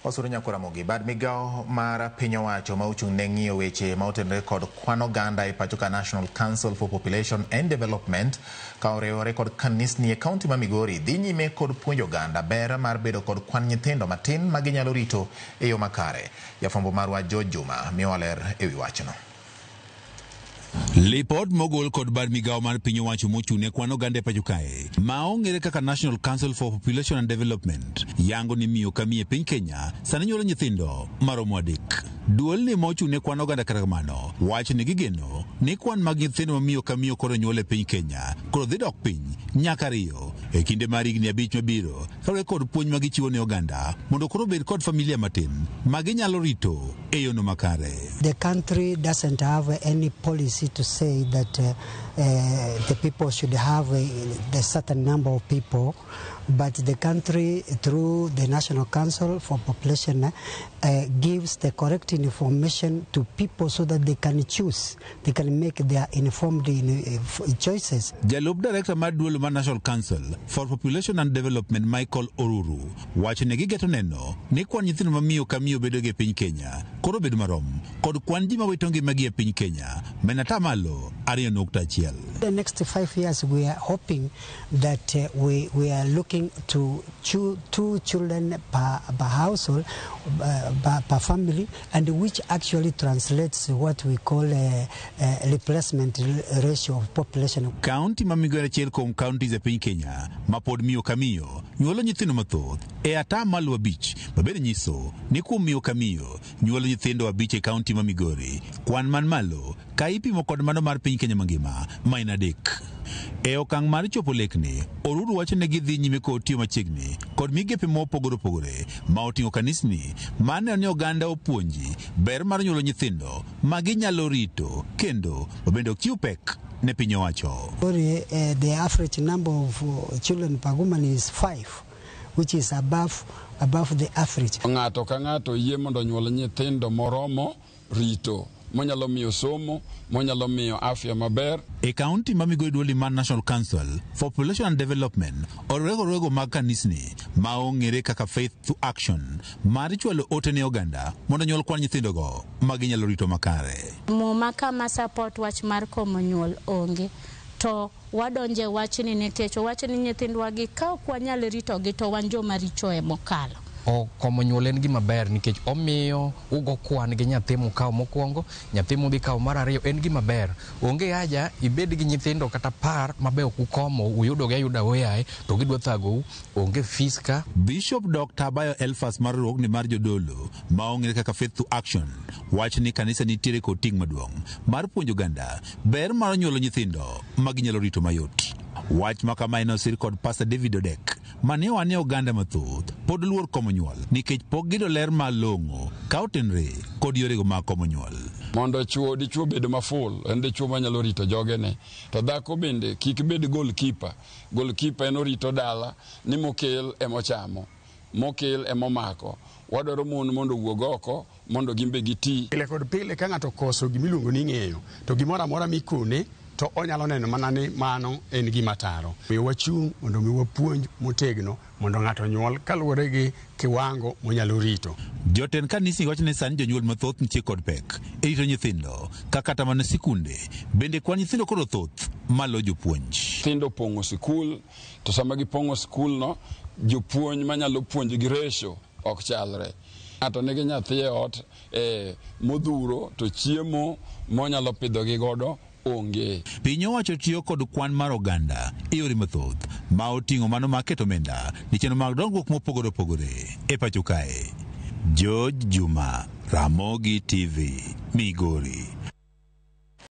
Osuru Nyakwaramogi, bad migawo mar piny owacho ma ochung' ne ng'iyo weche ma otenore kod kwan oganda e pacho ka National Council for Population and Development ka oriwore kod kanisni e kaunti ma Migori dhi nyime kod puonjo oganda ber mar bedo kod kwan nyithindo matin ma ginyalo rito e yo makare. Jafwambo marwa George Juma miyowa ler e wi wachno. Lipot mogol kod bad migawo mar piny owacho mochung' ne kwan oganda e pacho kae ma ong'ere kaka National Council for Population and Development yango ni miyo ka miyo e piny Kenya sani nyuolo nyithindo maromo adek. Duolni ma ochung' ne kwan oganda kata kamano wacho ni gigeno ni kwan mag nyithindo ma miyo ka miyo koro nyuolo e piny Kenya koro dhi dok piny nyaka ariyo e kinde mar higni abich mabiro kaluwore kod puonj ma gichiwo ne oganda mondo koro obed kod familia matin ma ginyalo rito e yono makare. The country doesn't have any policy to say that the people should have a certain number of people, but the country, through the National Council for Population, gives the correct information to people so that they can choose, they can make their informed choices. Jalup director mar duol mar National Council for Population and Development Michael Oruru wacho ni gigeto neno ni kwan nyithindo ma miyo ka miyo bedo gi e piny Kenya koro bedo marom kod kwan ji mawito ngimagi e piny Kenya ma en atamalo 2.1. The next 5 years, we are hoping that we are looking to two children per household, per family, and which actually translates what we call a replacement ratio of population. Kaunti ma Migori achiel kuom counties e piny Kenya ma pod miyo ka miyo nyuolo nyithindo mathoth e atamalo 5 ma bende nyiso ni kuom miyo ka miyo nyuolo nyithindo 5 e kaunti ma Migori kwan man malo ka ipimo kod mano mar piny Kenya mangima ma en 3. E okang' mar chopo lekni, Oruru wacho ni gidhi nyime kod tiyo machiegni kod migepe mopogore opogore ma oting'o kanisni mar neno ni oganda opuonji ber mar nyuolo nyithindo ma ginyalo rito kendo ma bende ok chiw pek ne piny owacho. Sorry, the average number of children per woman is 5, which is above the average. Ng'ato ka ng'ato yie mondo onyuol nyithindo moromo rito monyalo miyo somo monyalo miyo afya maber. E kaunti ma Migori duol mar National Council for Population and Development oriwore kod wego mag kanisni ma ong'ere kaka Faith to Action mar chwalo ote ne oganda mondo onyuol kwan nyithindogo ma ginyalo rito makare. Muma kama support wach mar komo nyuol onge to wadonje wachni nikech owach ni nyithindwa gi ka ok wanyal ritogi to wan joma richo e mokalo. O komo nyuol en gima ber nikech omiyo ugo kwan gi nyathi mukawo mokwongo, nyathi mudhi kawo mar ariyo en gima ber. Onge haja ibed gi nyithindo kata 10 mabe ok ukomo, uyudogi ayuda oyaye to gidwa thagou, onge fees ka. Bishop Dr. Abayo Elfas mar riwruogni mar jodolo ma ong'ere kaka Faith to Action wacho ni kanisa nitiere kod ting' maduong' mar puonjo oganda ber mar nyuolo nyithindo ma ginyalo rito mayot. Wach ma kamae nosir kod Pastor David Odek mane oa ni oganda mathoth pod luor komo nyuol nikech pok giyudo ler malong'o ka otenre kod yorego mag komo nyuol. Mondo chuo dichuo bed maful en dichuo manyalo rito jogene to dhako bende kik bed goalkeeper. Goalkeeper en orito dala ni mokel emochamo mokel emomako. Wadwaro mon mondo owuog oko mondo gin be giti. Pile kod pile ka ng'ato okoso gimiluongo ni ng'eyo to gimoro amora mikone to onyalo neno mana ni mano en gima taro. Omiyo wachung' mondo mi wapuonj motegno mondo ng'ato onyuol kaluwore gi kiwango monyalo rito. Jotend kanisni wacho ni sani jonyuol mathoth nitie kod pek e rito nyithindo ka kata mana sikunde bende kwan nyithindo koro thoth malo jopuonj. Nyithindo opong'o sikul to sama gipong'o sikul no jopuonj manyalo puonjogi ratio ok chalre. Ng'ato nigi nyathi e ot modhuro to chiemo monyalo pidhogi godo onge. Piny owacho tiyo kod kwan mar oganda e yore mathoth ma oting'o mano mar keto omenda ne chenro mag dongruok mopogore opogore e pacho kae. George Juma, Ramogi TV, Migori.